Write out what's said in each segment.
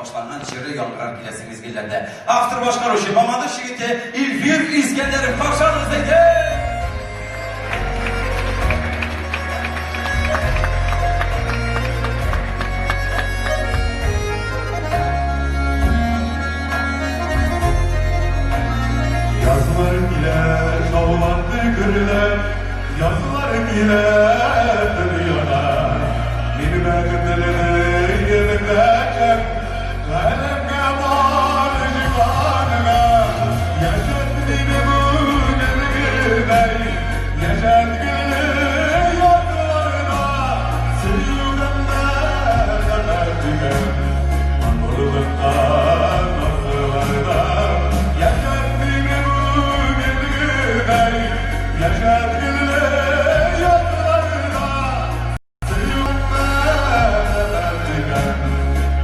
багышланган җыры яңгырар киләсе мизгелләрдә. Автор башкаручы Мамадыш егете Илфир Искәндәров. Каршы алыгыз әйдә! Язлар килә, шаулатты гөрләп, Язлар килә дөньяда. Мин бәхетлене йөртәчәк, Галәмгә бар җиһанга. Яшәт мине бүгенгедәй, Яшәт гөлле язларда. Сөюдән мәхәббәт дигән Матурлыкка назларда. Яшәт мине бүгенгедәй, Яшәт гөлле язларда. Сөюдән мәхәббәт дигән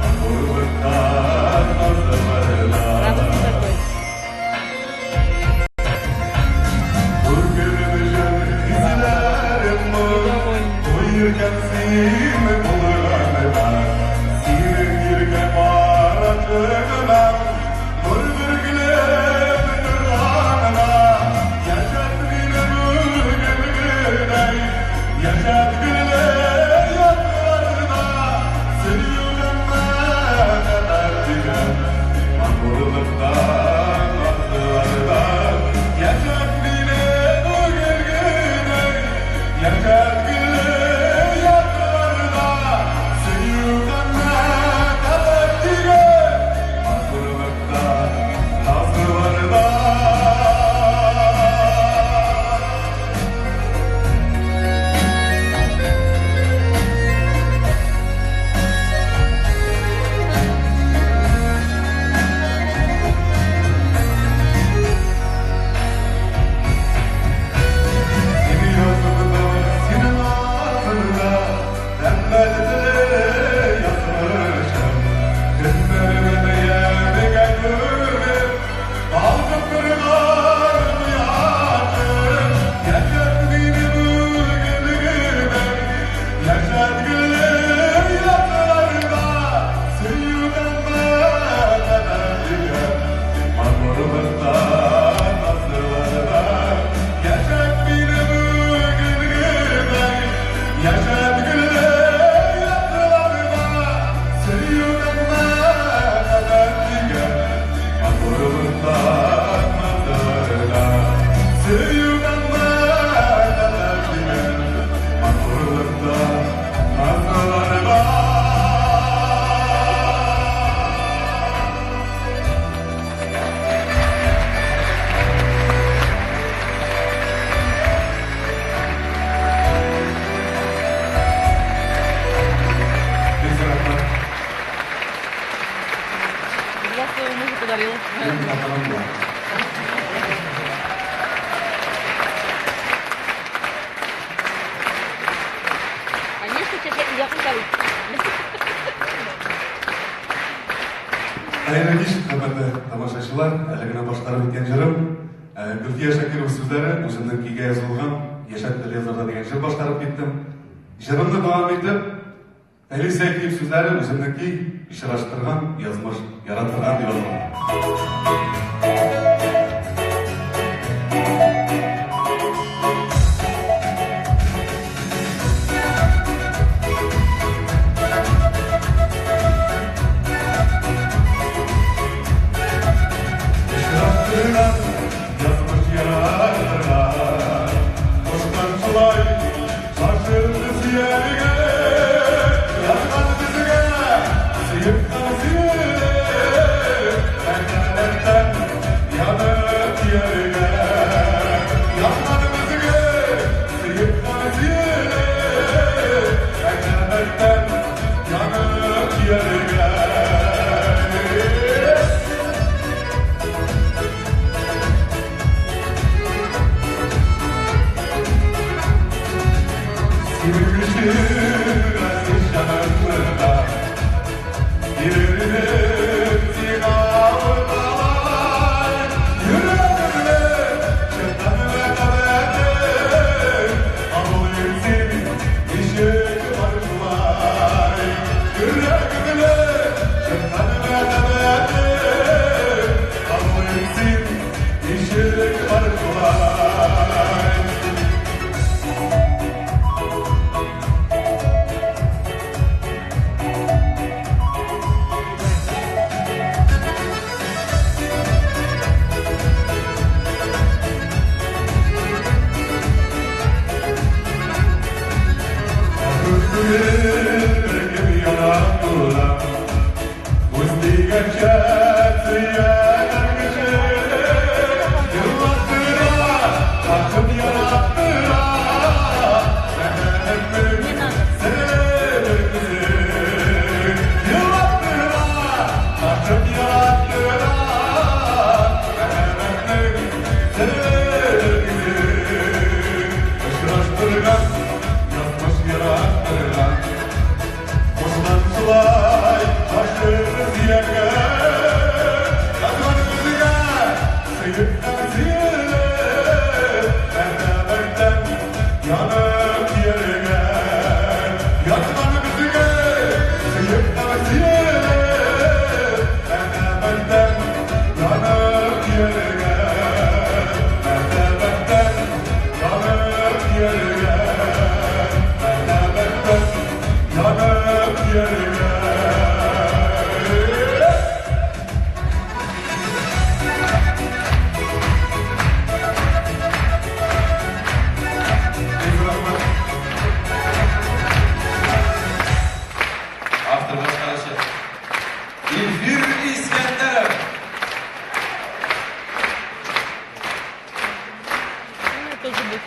Матурлыкка назларда. Радостный такой. Недовольный. Я своему мужу подарила. Конечно, сейчас я подарю. Хәерле кич, хөрмәтле тамашачылар. Әле генә башкарып үткән җырым Гөлфия Шакирова сүзләре, үземнең көйгә язылган Яшәт тел язарда дигән җыр башкарып киттем. Җырымны дәвам итеп, Фәнил Сәйфиев сүзләре, үземнең көй, очраштырган язмыш, яратырган дип атала. Очраштырган язмыш яратырган, Кушкан шулай шашырды сөяргә. Язган безгә сөеп һәм сөелеп, Мәхәббәттән янып йөрергә. Язган безгә сөеп һәм сөелеп, Мәхәббәттән янып йөрергә. Синең өчен газиз җанымны да.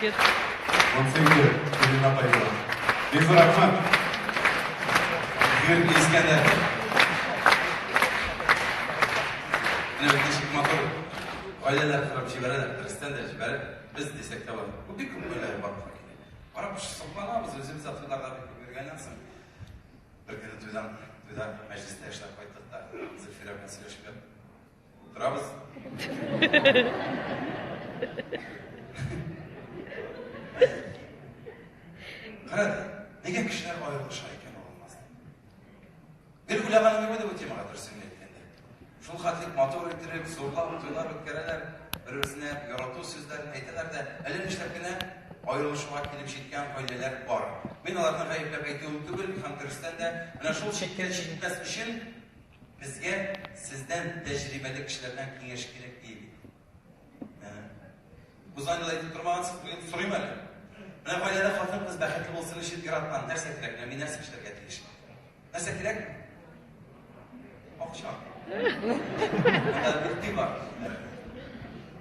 Молодец. Монысы инде Ирина апайга. Бик зур рәхмәт. Илфир Искәндәров. Менә бит ничек матур гаиләләр корып җибәрәләр, дөрестән дә җибәреп, без дисәк тә бар. Бу бик күп гаиләләр бар. Карап сокланабыз, үзебез дә туйларда бик күп йөргәннән соң. Бер көнне туйдан, туйда мәҗлестә эшләп кайттык та, Зөлфирә белән сөйләшеп торабыз. Кара, нигә кешеләр аерылыша икән ул алмас? Гел уйлаганым юк иде бу темага, дөресен әйткәндә. Шул хәтлек матур иттереп, зурлап туйлар үткәрәләр, бер-берсенә ярату сүзләрен әйтәләр дә, әллә нишләп кенә аерылышуга килеп җиткән гаиләләр бар. Мин аларны гаепләп әйтүем түгел, һәм дөрестән дә, менә шул чиккә җитмәс өчен безгә сездән тәҗрибәле кешеләрдән киңәш кирәк диелде. Узган ел әйтеп тормагансыз, бүген сорыйм әле. Менә гаиләдә хатын-кыз бәхетле булсын өчен ир-аттан нәрсә кирәк? Менә мин нәрсә эшләргә тиеш? Нәрсә кирәк? Акча. Монда игътибар.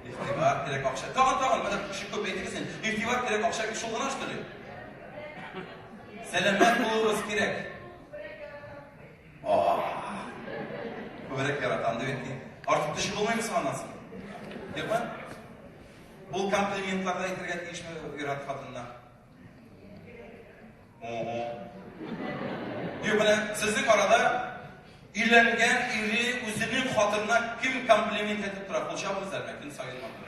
Игътибар кирәк, акча. Тагын, тагын, менә кеше күп әйтегез инде. Игътибар кирәк, акча шул гына что ли? Сәламәт булуыбыз кирәк. Күбрәк яратам дип әйтте. Артык төшеп булмыймы соң аннан соң? Юкмы? Ул комплиментлар да әйтергә тиешме ир-ат хатынына? Ого. Юк, менә сезнең арада өйләнгән ире үзенең хатынына кем комплимент әйтеп тора? Кул чабыгыз әле, көн саен матур.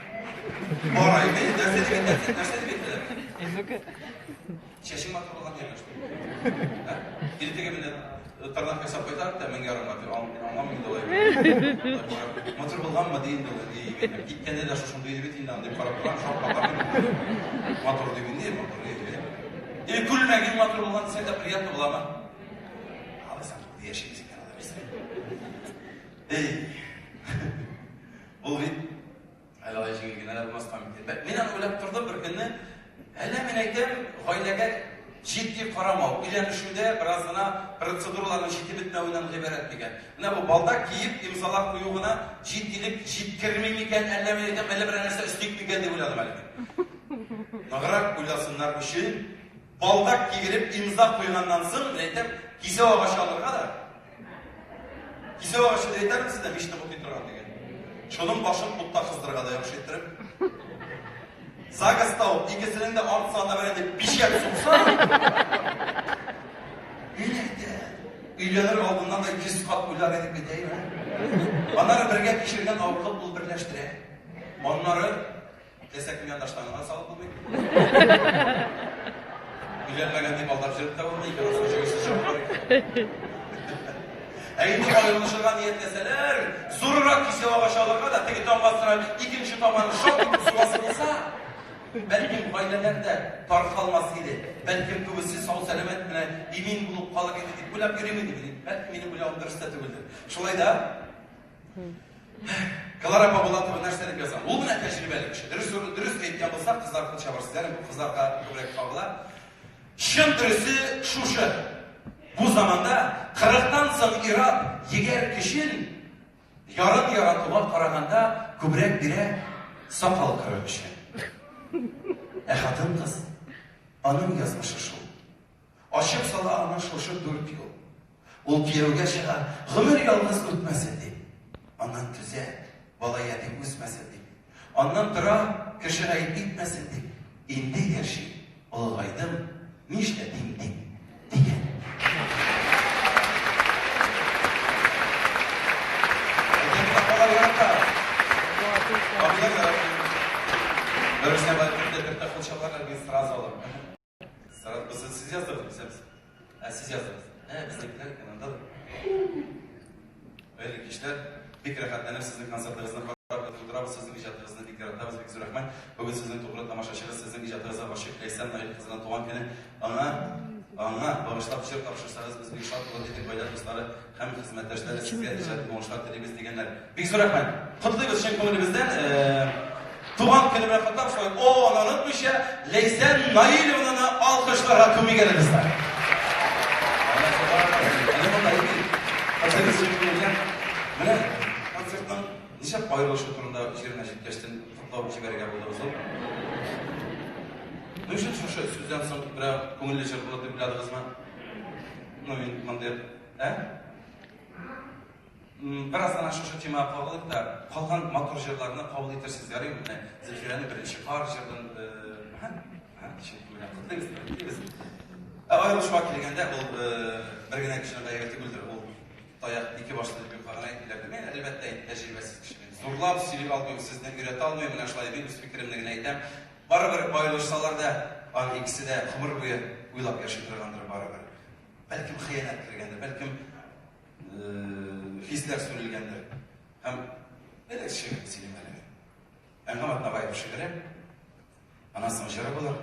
Бар, әйе, нәрсә дип әйтәсез? Нәрсә дип әйтәләр? Чәчең матур булган диярләр что. Или теге менә тырнак ясап кайтар да мең ярымга дип аңламыйм инде алай. Матур булганмы ди инде ул. Киткәндә дә шушындый иде бит инде андый карап торам, шаккатам. Матур дип инде, матур дип. Или күлмәгең матур булган дисәң дә приятно буламы? Алайса яшибез икән алайса. Эй. Ул бит Әле алай җиңел генә дә булмаска мөмкин. Мин аны уйлап тордым бер көнне. Әллә мин әйтәм, гаиләгә җитди карамау, өйләнешүдә бераз гына процедураларның җитеп бетмәвеннән гыйбарәт микән? Менә бу балдак киеп, имзалар кую гына җитдилек җиткерми микән, әллә мин әйтәм, әллә берәр нәрсә өстик микән дип уйладым әле мин. Ныграк уйласыннар өчен, балдак кигереп имза куйганнан соң, мин әйтәм, кисәү агачы алырга да, Кисәү агачы дип әйтәмен сездә, мичне бутый торган дигән. Шуның башын утта кыздырырга да яхшы иттереп. Загс тауып, икесенең дә арт санына менә дип пичәт сукса. Мин әйтә, өйләнер алдыннан да 100 кат уйлар идек бит, әйме? Аннары бергә кичергән авырлык ул берләштерә. Аннары Теләсә кем янында штангага салып булмый. Өйләнмәгән дип алдап җөреп тә булмый, икән асыл җөгерсез җавап бар икән. Ә инде аерылышырга ниятләсәләр, зуррак кисәү агачы алырга да, теге тамга астына икенче таманы шап итеп сугасы булса, бәлкем гаиләләр дә таркалмас иде, бәлкем күбесе сау-сәламәт менә имин булып калыр иде дип уйлап йөрим инде мин. Бәлки минем уйлавым дөрес тә түгелдер. Шулай да Клара апа Булатова нәрсә дип язган? Ул менә тәҗрибәле кеше. Дөрес, дөрес әйткән булса, кызлар кул чабар. Сезләрнең бу кызларга күбрәк кагыла. Чын дөресе шушы. Бу заманда 40-тан соң ир-ат егәр көчен ярын яратуга караганда күбрәк бирә сакал кырыр өчен. Ә хатын-кыз аның язмышы шул. Ачып сала аңа шушы дүрт юл. Ул кияүгә чыга, гомер ялгыз үтмәсен дип. Аннан түзә, бала ятим үсмәсен дип. Аннан тора, кеше гаеп итмәсен дип. Инде яши, олыгайдым, нишләтим дип, дигән. Апалар ярата. Абыйлар ярата. Бер-берсенә барып төртә-төртә кул чабалар, мин сразу алам. Сарат, бу сез яздыгыз, бисәбез. Ә сез яздыгыз. Ә, безнекеләр икән анда да. Хәерле кичләр. Бик рәхәтләнеп сезнең концертыгызны карап утырабыз, сезнең иҗатыгызны бик яратабыз, бик зур рәхмәт. Бүген сезнең тугры тамашачыгыз, сезнең иҗатыгызга гашыйк Ләйсән Наил кызының туган көне. Аңа аңа багышлап җыр тапшырсагыз, без бик шат булыр идек, гаилә дуслары һәм хезмәттәшләре сезгә иҗади уңышлар телибез дигәннәр. Бик зур рәхмәт. Котлыйбыз чын күңелебездән. Туган көне белән котлап, шулай о, аны онытмыйча, Ләйсән Наилевнаны алкышларга күмик әле, дуслар. Менә концертның ничек аерылышу турында җиренә җиткәчтен котлау җибәрергә булдыгыз ул. Ну, өчен шушы сүздән соң берәү күңелле җыр булыр дип уйладыгызмы? Ну, мин мондый, ә? Бераз гына шушы темага кагылыйк та, калган матур җырларны кабул итерсез, ярыймы? Менә Зөлфирәнең беренче кар җырын, менә котлыйбыз, котлыйбыз. Ә аерылышуга килгәндә, ул бер генә кешенең гаебе түгелдер, ул таяк ике башлы дип юкка гына әйтмиләрдер. Мин, әлбәттә, тәҗрибәсез кеше. Мин зурлап сөйли алмыйм, сезне өйрәтә алмыйм, менә шулай мин үз фикеремне генә әйтәм. Барыбер аерылышсалар да, аны икесе дә гомер буе уйлап яши торгандыр барыбер. Бәлкем хыянәт кергәндер, бәлкем хисләр сүрелгәндер. Һәм элек шигырь сөйлим әле мин. Әнғам Атнабаев шигыре, аннан соң җыры булыр.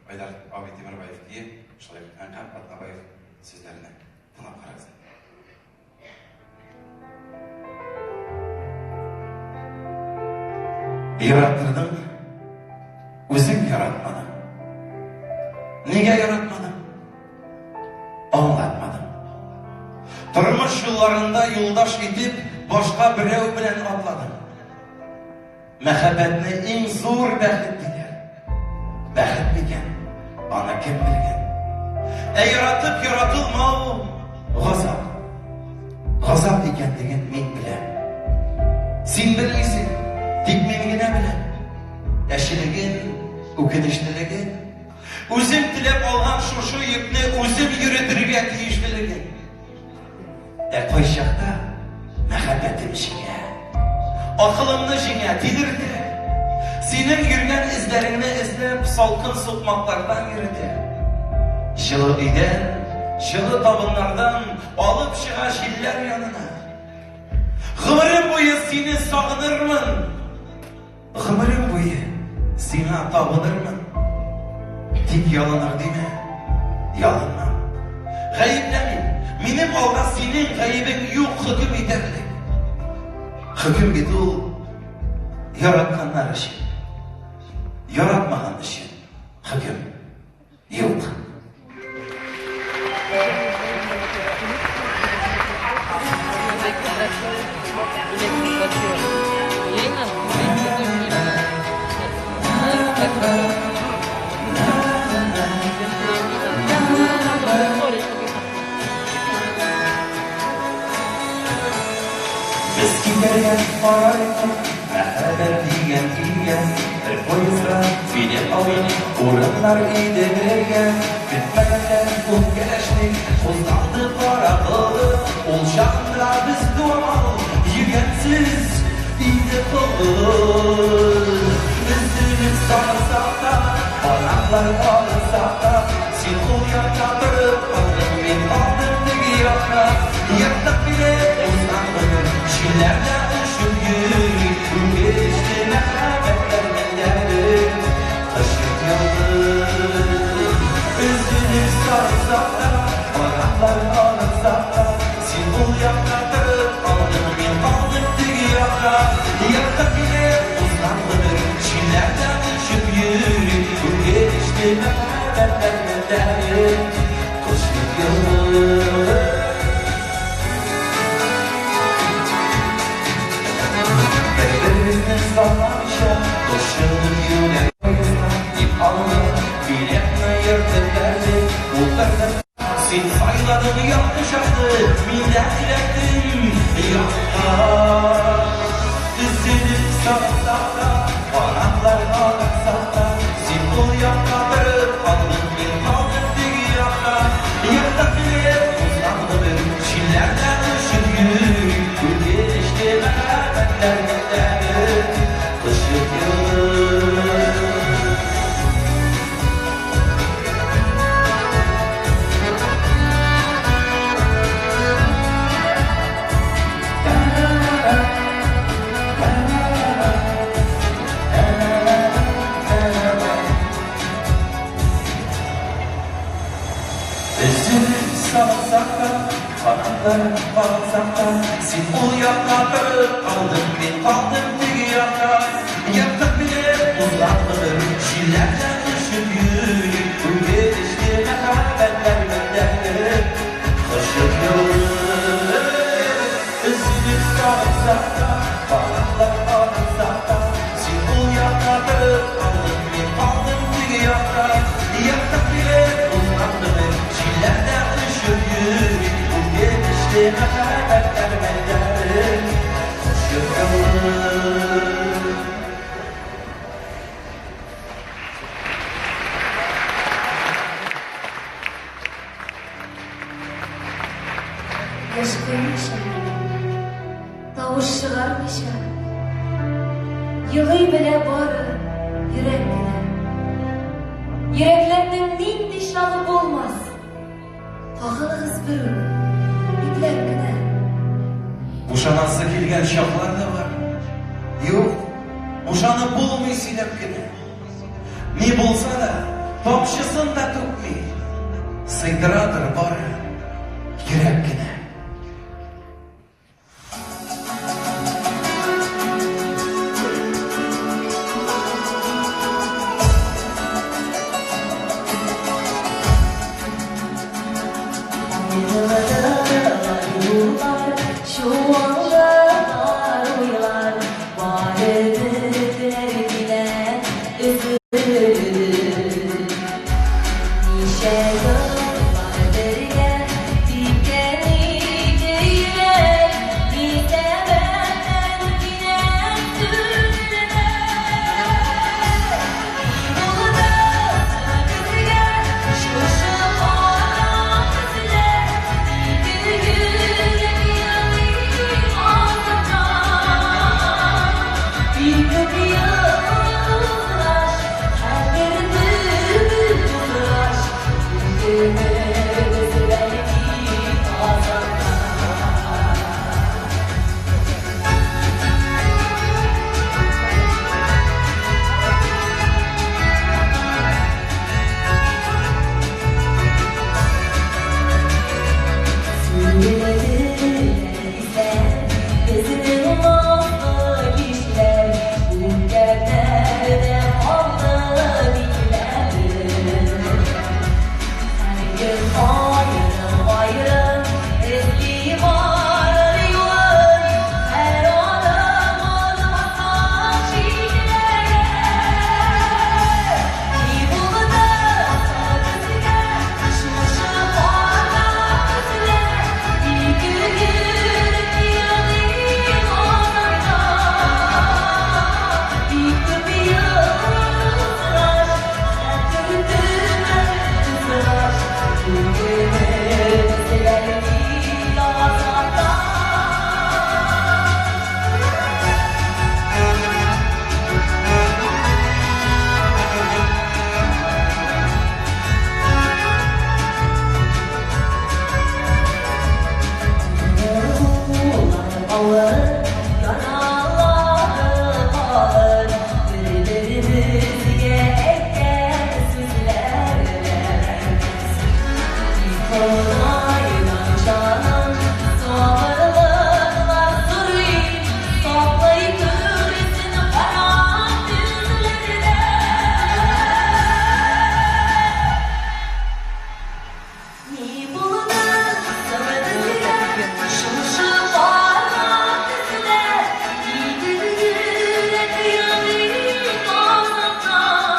Айдар абый Тимербаев көе, шулай ук Әнғам Атнабаев сүзләренә. Тыңлап карагыз. Яраттырдың, үзең яратмадың. Нигә яратмадың? Аңлатмадың. Тормыш юлларында юлдаш итеп, башка берәү белән атладың. Мәхәббәтне иң зур бәхет диләр. Бәхет микән? Аны кем белгән? Ә яратып яратылмау газап. Газап икәнлеген мин беләм. Син белмисең, тик мин генә беләм. Әчелеген, үкенечлелеген, үзем теләп алган шушы йөкне үзем йөретергә тиешлелеген. Ә кайчакта мәхәббәтем җиңә. Акылымны җиңә, тилертә. Синең йөргән эзләреңне эзләп, салкын сукмаклардан йөртә. Җылы өйдән, җылы табыннардан алып чыга җилләр янына. Гомерем буе сине сагынырмын. Гомерем буе сиңа табынырмын. Тик ялыныр димә, ялынмам. Гаепләмим. Минем алда синең гаебең юк хөкем итәрлек. Хөкем бит ул яратканнар өчен. Яратмаган өчен хөкем юк. Без китәргә карар иттек, мәхәббәт дигән илгә. Бер поездга билет алып, урыннар иде бергә. Көтмәгәндә үпкәләштек, кузгалды кара болыт. Ул чагында без дуамал, йөгәнсез иде коллык. Өзелеп сагынсак та, канатлар алынсак та, син ул якта торып калдың, мин калдым теге якта. Ертык билет узган гомер, җилләрдә очып йөри, үкенечле мәхәббәтләр мендәре кычып елый. Өзелеп сагынсак та, канатлар алынсак та, син ул якта торып калдың, мин калдым теге якта. Ертык билет узган гомер, җилләрдә очып йөри, үкенечле мәхәббәтләр мендәре кочып елый. Бер-беребезне санамыйча, кочынып юләр поездга дип алдык, билетны ертып бәрдек, утырдык. Син сайладың якты чакны, мин дә эләктем якка. Өзелеп сагынсак та, канатлар алынсак та, син ул якка торып калдың, мин калдым теге якта. Ертык билет узган гомер, җилләрдә очып йөри, үкенечле мәхәббәтләр мендәре кочып елый. Өзелеп сагынсак та, канатлар кагынсак та, син ул якта торып калдың, мин калдым теге якта. Ертык билет узган гомер, җилләрдә очып йөри, үкенечле мәхәббәтләр мендәре кочып елый. Өзелеп сагынсак та, канатлар кагынсак та, син ул якта торып калдың, мин калдым теге якта. Яктан килеп дулкынлы җилләрдә очып йөри. Үкенечле мәхәббәтләр мәйданы. Чыкылы. Кычкырмыйча, тавыш чыгармыйча, елый белә бары йөрәк кенә. Йөрәкләрнең нинди чагы булмас, кагылыгыз берүк, ипләп кенә. Бушанасы килгән чаклар да бар. Юк, бушанып булмый сөйләп кенә. Ни булса да, тамчысын да түкми. Сыйдырадыр бары йөрәк кенә. Аерылдылар юллар, чуалдылар уйлар, бар өметләр кинәт өзелеп. Ничә еллар бергә типкән иде йөрәк, ни сәбәптән кинәт сүнделәр? Ни булды безгә, шушы кара көзләр, ике йөрәк елый азаптан. Бик күп еллар узгач, хәтер төбе тузгач, үкенербез бәлки азактан. Сүрелделәр исә безнең назлы кичләр, үткәннәрдә калды битләре. Һәркем аерым-аерым эзли барыр юлын, һәр адым адыматкан чикләргә. Ни булды соң безгә, шушы кара көзләр, ике йөрәк елый азаптан. Бик күп еллар узгач, хәтер төбе тузгач, үкенербез бәлки азактан. Аерылулар авыр, яралары калыр, бер-беребезгә әйткән сүзләр. Тик Ходайдан җаным сабырлыклар сорыйм, саклый күрсен кара төннәрдән. Ни булды соң безгә, шушы кара көзләр, ике йөрәк елый азаптан.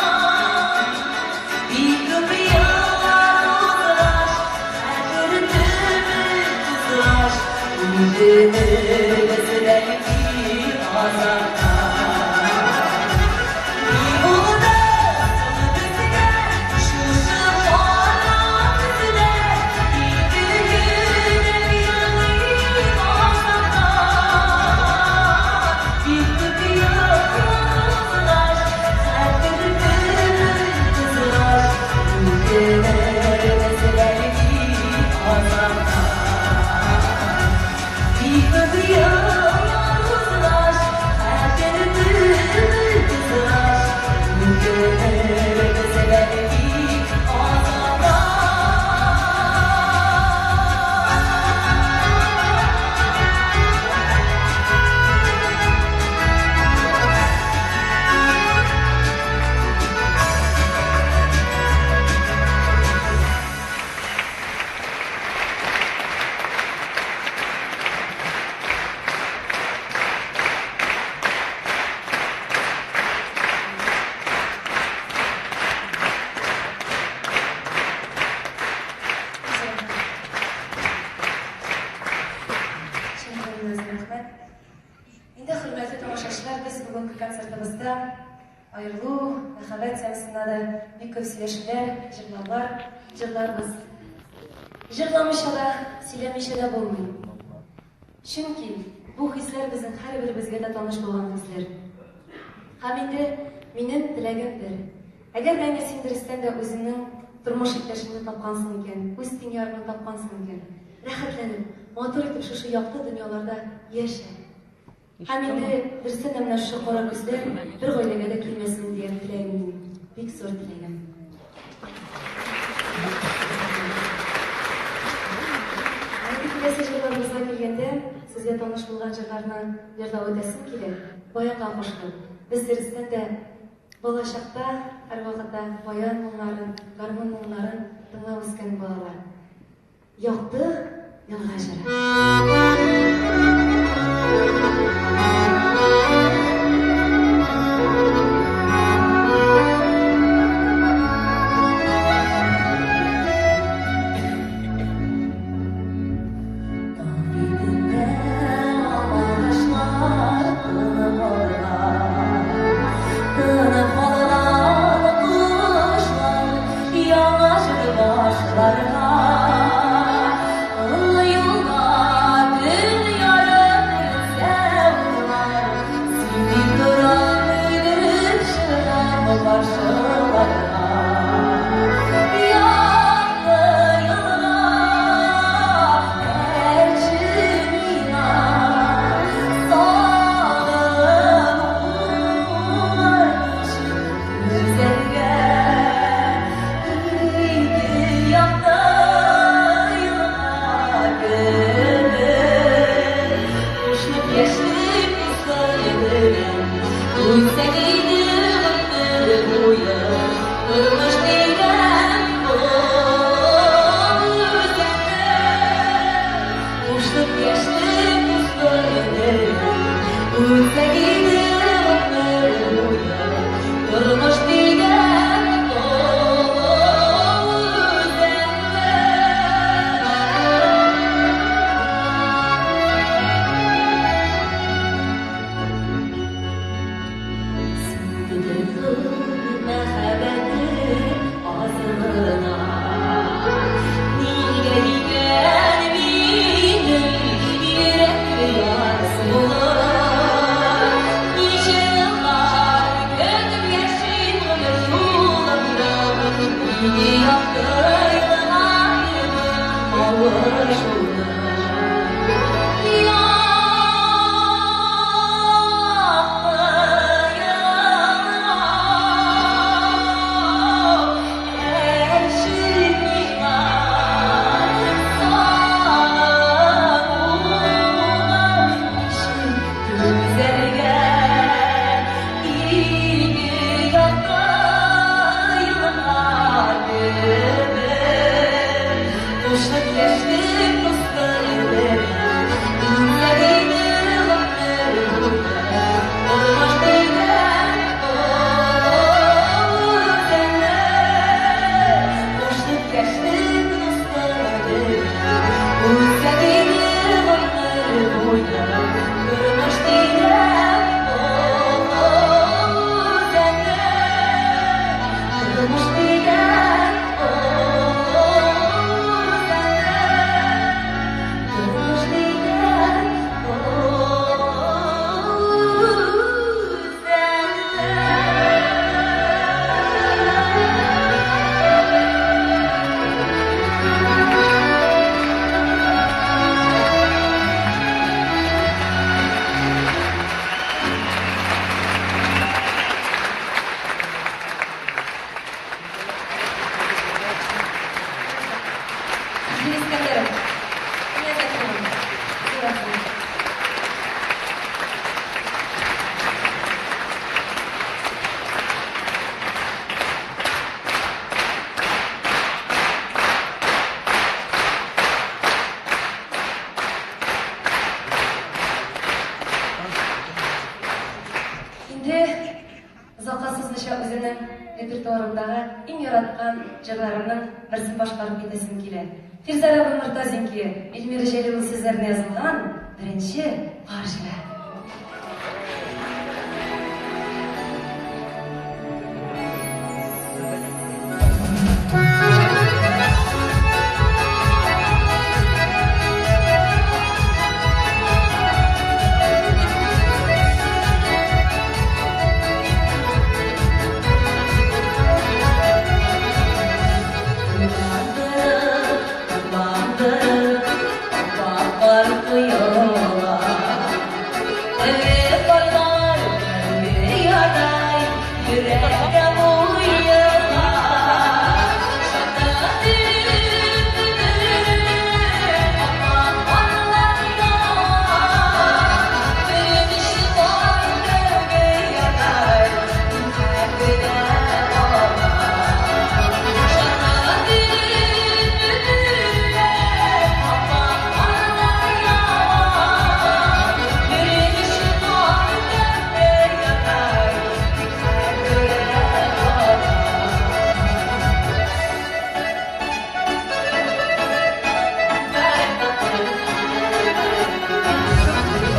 Бик күп еллар узгач, хәтер төбе тузгач, үкенербез бәлки азактан. Ни булды соң безгә, шушы кара көзләр, ике йөрәк елый азаптан. Бик күп еллар узгач, хәтер төбе тузгач, үкенербез бәлки азактан. Бик күп еллар узгач, хәтер төбе тузгач, үкенербез бәлки азактан. Инде, хөрмәтле тамашачылар, без бүгенге концертыбызда аерылу, мәхәббәт темасына да бик күп сөйләшүләр, җырлаулар җырларбыз. Җырламыйча да, сөйләмичә дә булмый. Чөнки бу хисләр безнең һәрберебезгә дә таныш булган хисләр. Һәм инде минем теләгем бер. Әгәр дә инде син дөрестән дә үзеңнең тормыш иптәшеңне тапкансың икән, үз тиң ярыңны тапкансың икән, рәхәтләнеп, матур итеп шушы якты дөньяларда яшә. Һәм инде дөрестән дә менә шушы кара күзләр бер гаиләгә дә килмәсен дигән теләгем минем. Бик зур теләгем. Ә инде киләсе җырларыбызга килгәндә, сезгә таныш булган җырларны җырлап үтәсем килә. Баянга кушылып. Без дөрестән дә балачакта һәрвакытта баян моңнарын, гармун моңнарын тыңлап үскән балалар. Якты елга җыры. Инде озакка сузмыйча үземнең репертуарымдагы иң яраткан җырларымның берсен башкарып китәсем килә. Фирзәр абый Мортазин көе, Эльмира Җәлилова сүзләренә язылган Беренче кар җыры.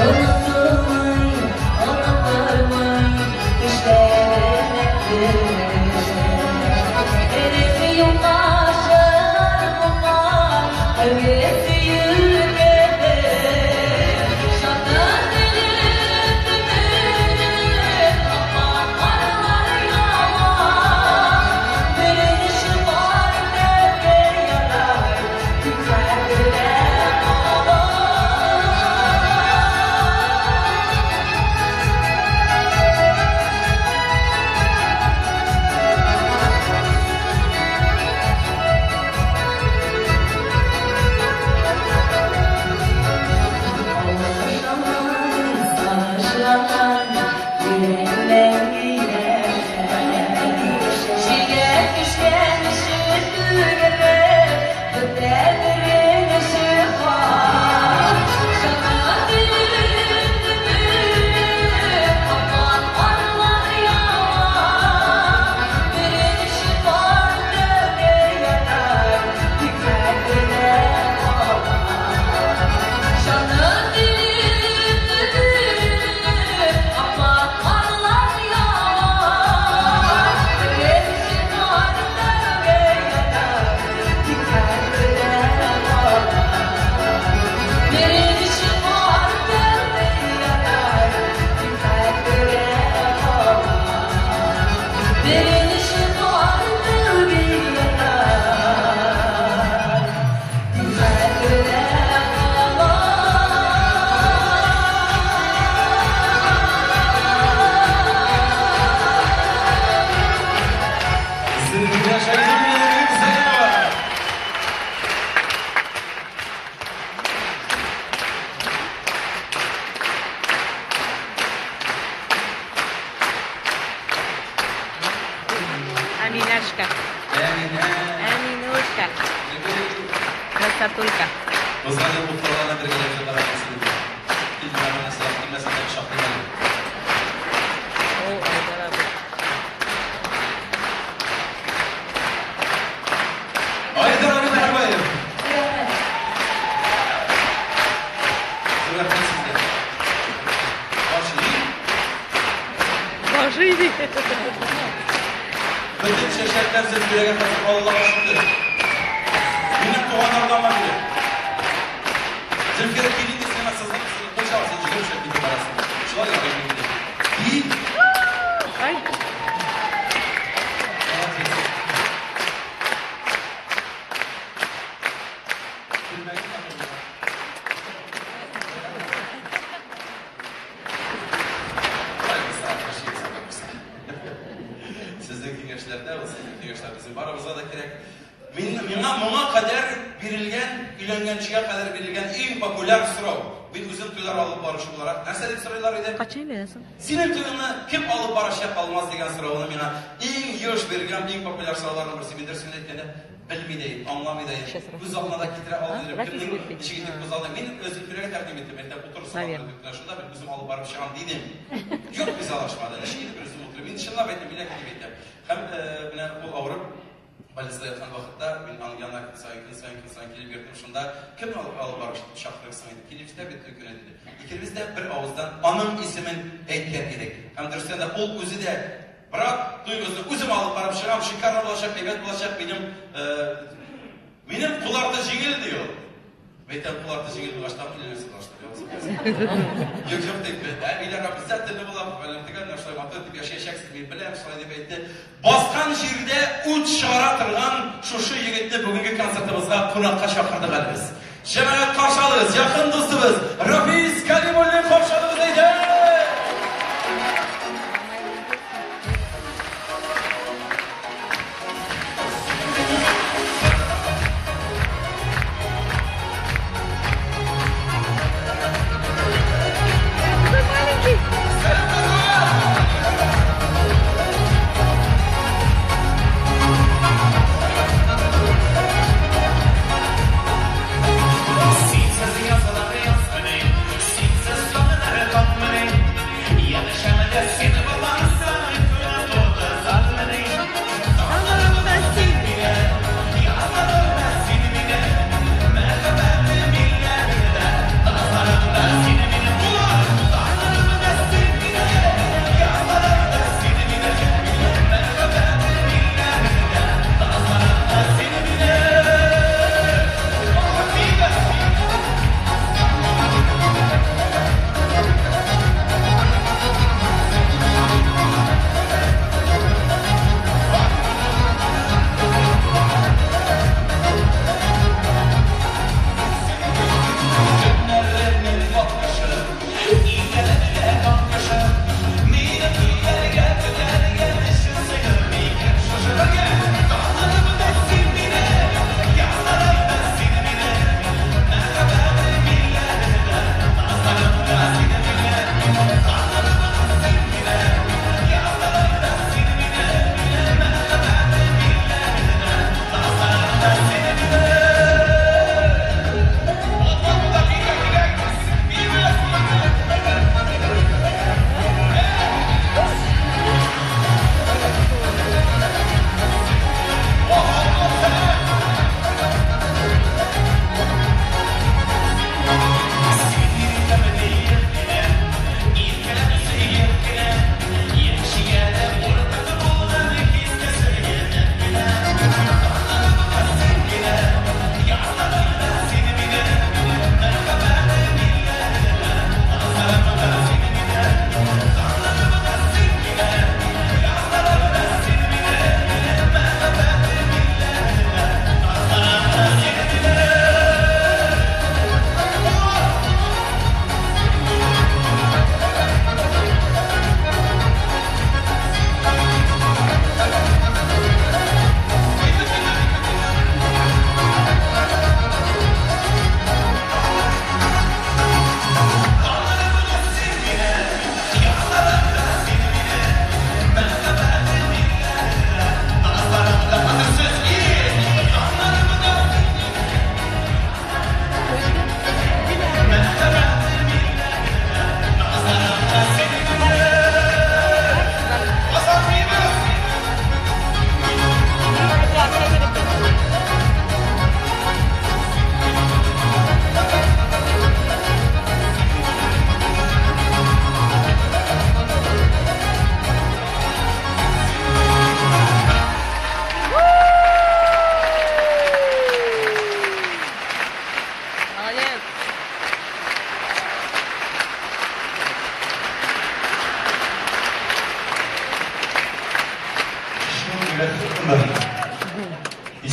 Онытылмый, оныттырмый төшләремә кереп. Элек юкка чыгарылган тәүге сөю кебек. Шатын телеп төбелеп аккан карлар ява. Беренче пар тәүге ярар, тик хәтердә кала. Сагышланган йөрәк мәңге яшәр. Җилгә төшкән түгәрәк, бетә беренче кар. Шакка телеп төбелеп, аккан карлар ява. Беренче пар тәүге ярар, тик хәтердә кала. Җаным дип төбелеп, аккан карлар ява. Беренче кар тәүге ярар, тик хәтердә кала. Беренче кар тәүге ярар, тик хәтердә кала. Беренче кар тәүге ярар, тик хәтердә кала. Зөлфия Шәйдуллина. Аминашка. Әминә. Аминушка. Красотулька. Узган ел бу форманы бергәләп җырларга насыйп итте. Килмәгән сорап килмәсен дә кочаклыйм әле. О, Айдар абый. Айдар абый Мәрхәбаев. Рәхмәт. Зур рәхмәт сезгә. Баш иеп, Башы иде. бөтен чәчәкләр Зөлфиягә хәзер, Аллага шөкер. Минем туганнардан бар иде. Зөлфия килин дип сиңа сызып, син кул чабасың, җигереп чыгып китеп барасың. Шулай ярый инде. Кил. Ай. Молодец. Күлмәгең матур була. Ай, булса, сезнең киңәшләрдә, ул сезнең киңәшләр безнең барыбызга да кирәк. Мин миңа моңа кадәр бирелгән, өйләнгәнчегә кадәр бирелгән иң популяр сорау. Мин үзем туйлар алып баручы буларак, нәрсә дип сорыйлар иде? Качан өйләнәсең? Синең туеңны кем алып барачак, Алмаз дигән сорауны миңа иң еш бирелгән, иң популяр сорауларның берсе. Мин дөресен әйткәндә, белми дә идем, аңламый да идем. Сейчас. Күз алдына да китерә алмый идем. Рафис Кемнең будет петь. ничек итеп күз алдына. Мин үзем Зөлфиягә тәкъдим иттем. Әйтәм, утырсын. Наверное. Шунда мин үзем алып барып чыгам дидем. Юк, ризалашмады. Ничек итеп үзем утырып. Мин чынлап әйтәм, мин дип әйтәм. Һәм менә ул авырып больницада яткан вакытта мин аның янына көн саен, көн саен, көн саен килеп йөрдем. Шунда кемне алып барып чакырырсың инде? Килеп җитә бит көнне диде. Икебез дә бер авыздан аның исемен әйткән идек. Һәм дөрестән дә ул үзе дә: "Брат, туебызны үзем алып барып чыгам, шикарно булачак, әйбәт булачак, минем кул арты җиңел", ди ул. Әйтәм, кул арты җиңел булгач, тагын өйләнәсе булачак. Юк, юк, дип, әбиләр обязательно була, фәлән төгән, шулай матур дип яшәячәксез, мин беләм, шулай дип әйтте. Баскан җирдә ут чыгара торган шушы егетне бүгенге концертыбызга кунакка чакырдык әле без. Җәмәгать, каршы алыгыз, якын дустыбыз Рафис Калимуллин, каршы алыгыз әйдә! Такой маленький. Сәлам, Казан! Синсез язлар язмыни, синсез җаннар.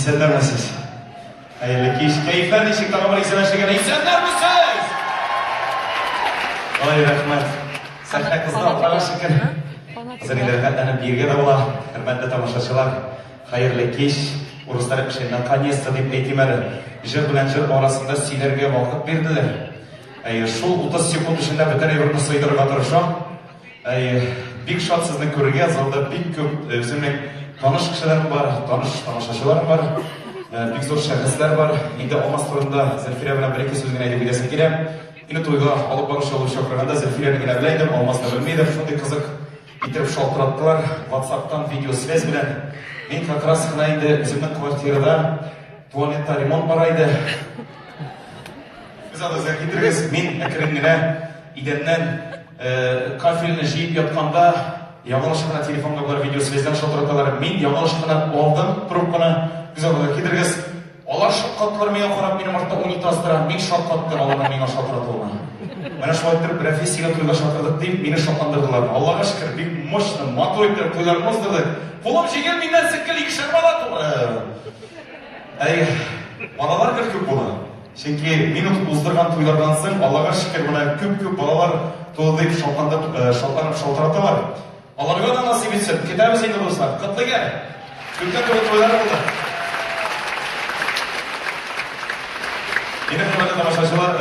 Исәннәрмесез? Хәерле кич. Кәефләр ничек? Тагын бер исәнләшергә. Исәннәрмесез? Ой, рәхмәт. Сәхнә кызды, Аллага шөкер. Хәзер инде рәхәтләнеп биергә дә була. Хөрмәтле тамашачылар, хәерле кич. Урыслар әйтмешли, наконец-то дип әйтим әле. Җыр белән җыр арасында сөйләргә вакыт бирделәр. Әйе, шул 30 секунд эчендә бөтен әйберне сыйдырырга тырышам. Әйе, бик шат сезне күрергә, залда бик күп үземнең таныш кешеләрем бар, таныш тамашачыларым бар, бик зур шәхесләр бар. Инде Алмаз турында Зөлфирә белән бер-ике сүз генә әйтеп китәсем килә. Мине туйга алып баручы булып чакырганда Зөлфирәне генә белә идем, Алмазны белми идем. Шундый кызык итеп шалтыраттылар WhatsApp-тан видеосвязь белән. Мин как раз кына инде үземнең квартирада туалетта ремонт бара иде. Күз алдыгызга китерегез, мин әкрен генә идәннән кафельне җыеп ятканда, яңалыш кына телефонга болар видеосвязьдән шалтыраталар. Мин яңалыш кына алдым трубканы. Күз алдыгызга китерегез. Алар шаккаттылар миңа карап, минем артта унитаз тора. Мин шаккаттым аларның миңа шалтыратуына. Менә шулай иттереп, Рәфис, сине туйга чакырдык дип, мине шатландырдылар. Аллага шөкер, бик мощно, матур иттереп туйларны уздырдык. Кулым җиңел, миннән сеңкел икешәр бала туды. Әй, балалар гел күп була. Чөнки мин уздырган туйлардан соң, Аллага шөкер, менә күп-күп балалар туды дип шатландып, шатланып шалтыраталар. Аларга да насыйп итсен. Көтәбез инде, дуслар. Котлыйк әле. Күптән түгел туйлар булды. Инде хөрмәтле тамашачылар,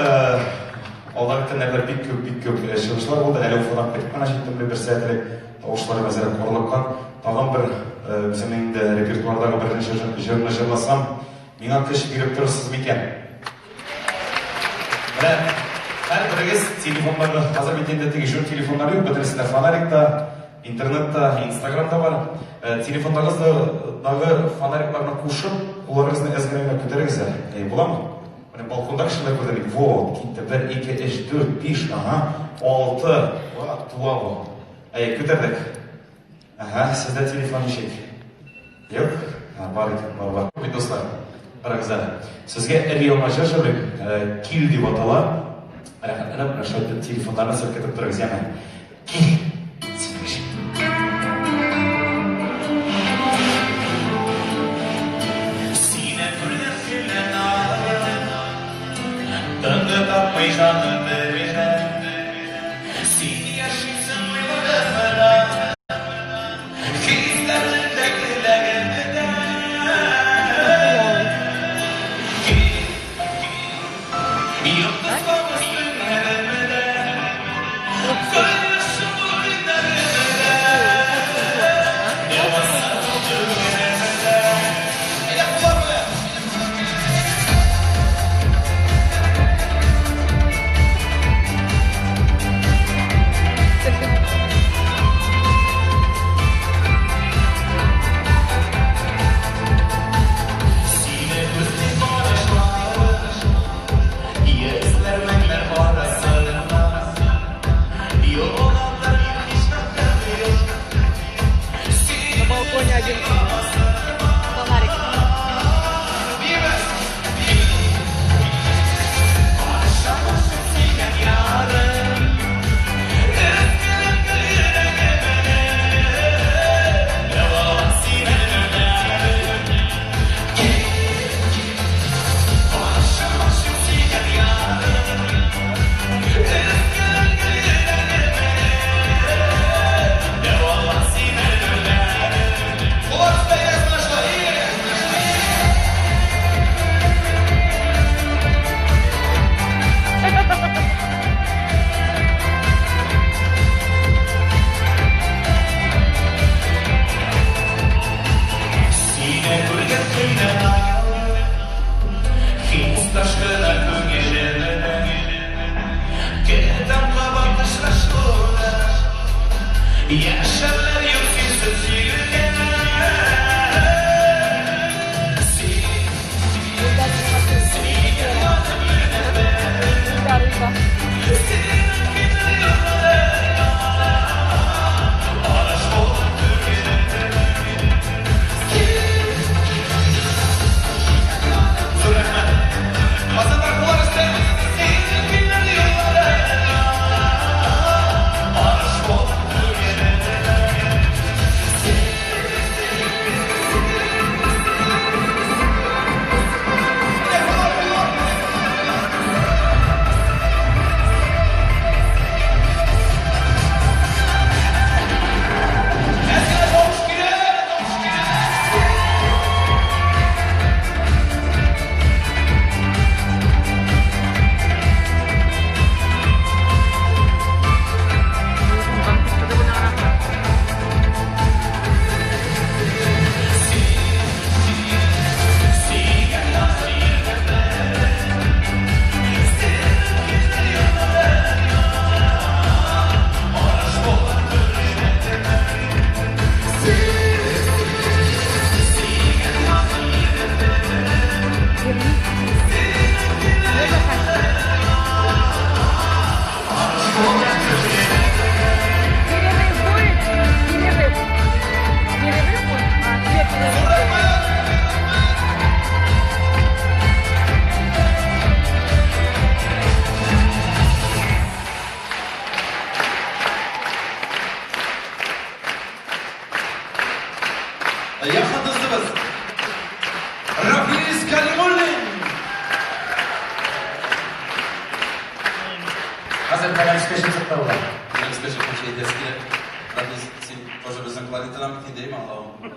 алдагы көннәрдә бик күп, бик күп чыгышлар булды. Әле Уфадан кайтып кына җиттем бер сәгать элек. Тавышларым әзрәк карлыккан. Тагын бер үземнең инде репертуардагы берничә җырны җырласам, миңа көч биреп торырсыз микән? Менә һәрберегез телефоннарны, хәзер бит инде теге җор телефоннар юк, бөтенесендә фонарик та, интернет та, инстаграм да бар. Телефондагы фонарикларны кушып, кулларыгызны әз генә генә күтәрегез әле. Әйе, буламы? Менә балконда кешеләр күрде бит. Вот, китте. 1, 2, 3, 4, 5, ага, 6. Вот, туа бу. Әйе, күтәрдек. Ага, сездә телефон ничек? Юк? Ха, бар икән, бар, бар. Бит, дуслар, карагыз әле. Сезгә өр-яңа җыр җырлыйм. Кил дип атала. Рәхәтләнеп, менә шулай итеп телефоннарны селкетеп торыгыз, яме. Кил. Сине күрдем көннән Тынгы тапмый җаным беренә. Син яшисең уйларымда, Хисләремдә, теләгемдә. Йолдызлар өстеннәремдә, Кояшым бул көннәремдә. Дәвасы күңелемдә. Әйдә, куллар белән! Сине күзли карашлары, Йөзләр меңнәр арасында Югалыр һич вакыт юк. На балконе один фонарик. Сине күргән көннән Хис ташкыны күңелемдә Көтәм кабат очрашуны Яшәрләр юк синсез җирдә Син, син Рыба, рыба. Синең китер юлларыңа Арыш булып күңелемдә Зур рәхмәт. Казаннар куллар өсте. Синең китер юлларыңа Арыш булып күңелемдә.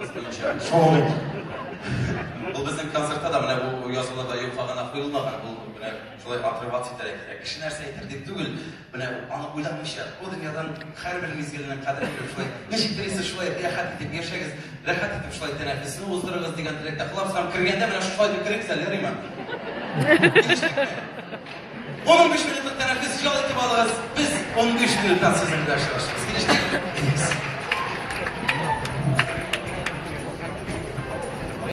Кыз буенча. Шул бит. Ул безнең концертта да менә бу язулар да юкка гына куелмаган. Ул менә шулай отрываться итәргә кирәк. Кеше нәрсә әйтер дип түгел, менә аны уйламыйча, бу дөньядан һәрбер мизгеленең кадерен белеп шулай ничек телисез шулай рәхәт итеп яшәгез, рәхәт итеп шулай тәнәфесне уздырыгыз дигән теләктә калабыз һәм кергәндә менә шулай дип керегез әле, ярыймы? Килештекме? 15 минутлык тәнәфес ял итеп алыгыз. Без 15 минуттан сезнең белән очрашабыз.